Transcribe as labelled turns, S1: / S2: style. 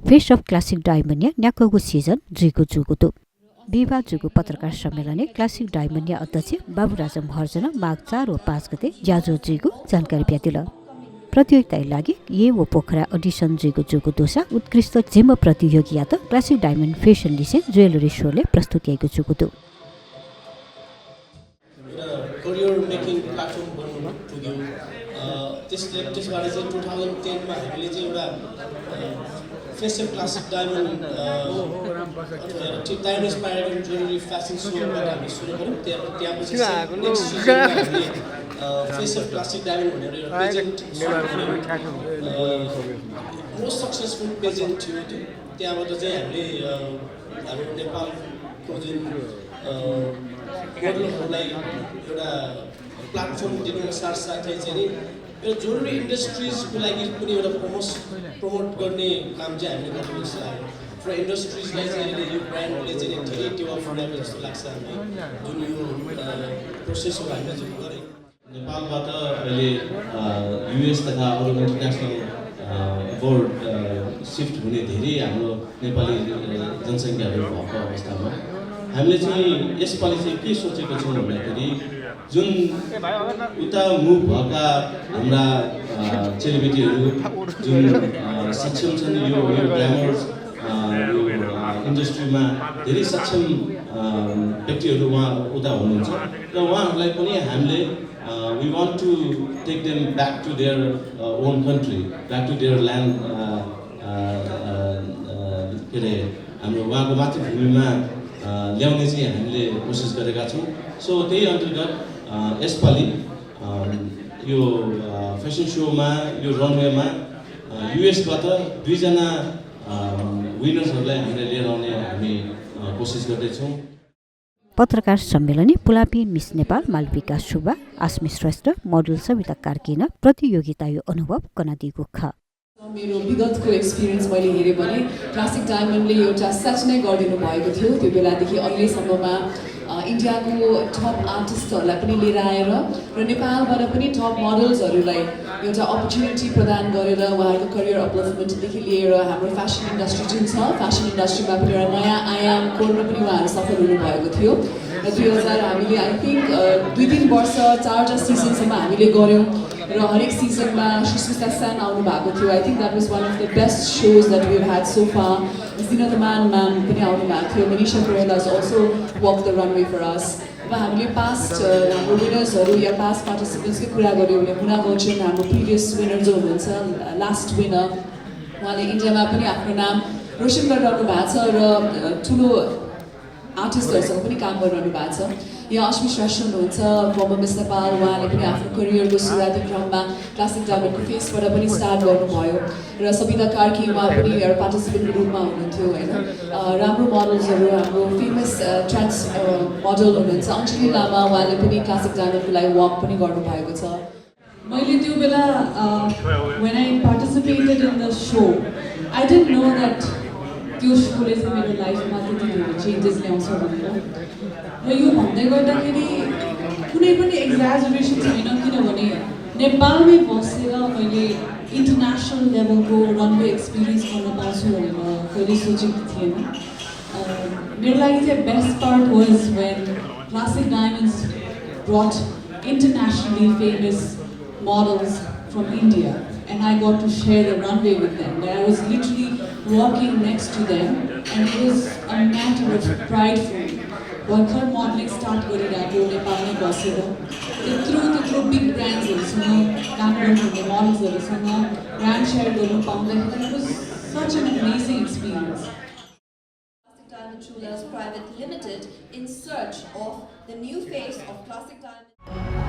S1: Face of classic diamond न्याकगु season जुइगु जुगुतु विवाह जुगु पत्रकार सम्मेलन क्लासिक डायमन्ड अध्यक्ष बाबुराज महर्जन माघ 4 व 5 गते ज्याजो जुइगु जानकारी ब्यातिल प्रतियोगिता लागि ये व पोखरा अडिसन जुइगु जुगु दोसा उत्कृष्ट जिम प्रतियोगिता त classic diamond fashion design jewellery शोले प्रस्तुतिएको जुगुतु
S2: करियर मेकिङ प्लेटफर्म बन्नु पुग्यो त्यसबाट चाहिँ 2010 मा हामीले चाहिँ एउटा face of classic diamond time inspired jewellery fashion सोबाट हामी सुरु गर्यौँ त्यसपछि फेस अफ क्लासिक डायमन्ड भनेर एउटा पेजेन्ट मोस्ट सक्सेसफुल पेजेन्ट थियो त्यो त्यहाँबाट चाहिँ हामीले हाम्रो नेपालको जुन मोडलहरूलाई एउटा प्लेटफर्म दिनु साथसाथै चाहिँ नि यो ज्वेलरी इन्डस्ट्रिजको लागि पनि एउटा प्रमोट गर्ने काम चाहिँ हामीले गर्नु जस्तो लाग्यो फर इन्डस्ट्रिजलाई चाहिँ अहिले यो ब्रान्डले चाहिँ धेरै टेवा फुलाएको जस्तो लाग्छ हामीलाई जुन यो प्रोसेसहरू हामीले जुन गरेँ
S3: नेपालबाट अहिले युएस तथा अरू इन्टरनेसनल बोर्ड सिफ्ट हुने धेरै हाम्रो नेपाली जनसङ्ख्याहरू भएको अवस्थामा हामीले चाहिँ यसपालि चाहिँ के सोचेको छौँ भन्दाखेरि जुन उता मुभ भएका हाम्रा चेलिबेटीहरू जुन सक्षम छन् यो ग्ल्यामर्स यो इन्डस्ट्रीमा धेरै सक्षम व्यक्तिहरू उता हुनुहुन्छ र उहाँहरूलाई पनि हामीले we want to take them back to their own country, back to their land के अरे हाम्रो उहाँको मातृभूमिमा ल्याउने चाहिँ हामीले कोसिस गरेका छौँ सो त्यही अन्तर्गत यसपालि यो फेसन सोमा यो रनवेमा युएसबाट 2 जना विनर्सहरूलाई हामीले लिएर आउने हामी कोसिस गर्दैछौँ
S1: पत्रकार सम्मेलन पुलापी मिस नेपाल मालविका सुब्बा आश्मी श्रेष्ठ मोडल सविता कार्कीन प्रतियोगिता यो अनुभव कनादिएको ख
S4: मेरो विगतको एक्सपिरियन्स मैले हेरेँ भने क्लासिक डायमन्डले एउटा सच नै गरिदिनु भएको थियो त्यो बेलादेखि अहिलेसम्ममा इन्डियाको टप आर्टिस्टहरूलाई पनि लिएर आएर र नेपालबाट पनि टप मोडल्सहरूलाई एउटा अपर्च्युनिटी प्रदान गरेर उहाँहरूको करियर अपलिफ्टमेन्टदेखि लिएर हाम्रो फेसन इन्डस्ट्री जुन छ फेसन इन्डस्ट्रीमा पनि एउटा नयाँ आयाम कोर्न पनि उहाँहरू सफल हुनुभएको थियो र 2000 हामीले आई थिङ्क 2-3 वर्ष 4टा सिजनसम्म हामीले गऱ्यौँ र हरेक सिजनमा सुस्मिता सेन आउनु भएको थियो I think that was one of the best shows that we had so far जिनतमान ma'am पनि आउनु भएको थियो मनिषा परेला is also walk the runway for अस अब हामीले पास्ट हाम्रो विनर्सहरू या पास्ट पार्टिसिपेन्ट्सकै कुरा गऱ्यौँ भने मुना गौचन हाम्रो प्रिभियस विनर जो हुनुहुन्छ लास्ट विनर उहाँले इन्डियामा पनि आफ्नो नाम रोशन गरिरहनु भएको छ र ठुलो आर्टिस्टहरूसँग पनि काम गरिरहनु भएको छ यहाँ अश्मी श्रेष्ठ हुनुहुन्छ फर्मर मिस नेपाल उहाँले पनि आफ्नो करियरको सुरुवाती क्रममा क्लासिक डायमन्डको फेसबाट पनि स्टार्ट गर्नुभयो र सविता कार्की उहाँ पनि एउटा पार्टिसिपेन्टको रूपमा हुनुहुन्थ्यो होइन राम्रो मोडल्सहरू हाम्रो फेमस ट्रान्स मोडल हुनुहुन्छ अञ्जली लामा उहाँले पनि क्लासिक डायमन्डको लागि वक पनि गर्नुभएको छ
S5: मैले त्यो बेला when I participated in the show I didn't know that त्यो सोले चाहिँ मेरो लाइफमा त्यति धेरै चेन्जेस ल्याउँछ भनेर र यो भन्दै गर्दाखेरि कुनै पनि एक्जाजरेसन छैन किनभने नेपालमै बसेर मैले इन्टरनेसनल लेभलको रनवे एक्सपिरियन्स गर्न पाउँछु भनेर कहिले सोचेको थिएन मेरो लागि चाहिँ best part was when classic diamonds brought internationally famous models from India and I got to share the runway with them. I was literally walking next to them and it was a matter of pride for me. भर्खर modelling start गरिरहेको नेपालमै बसेर त्यत्रो big ब्रान्ड्सहरूसँग काम गर्नुहुने मोडल्सहरूसँग brand share गर्नु पाउँदाखेरि it was such an amazing experience
S6: Diamond Jewelers Private Limited in search of the new face of Classic Diamond.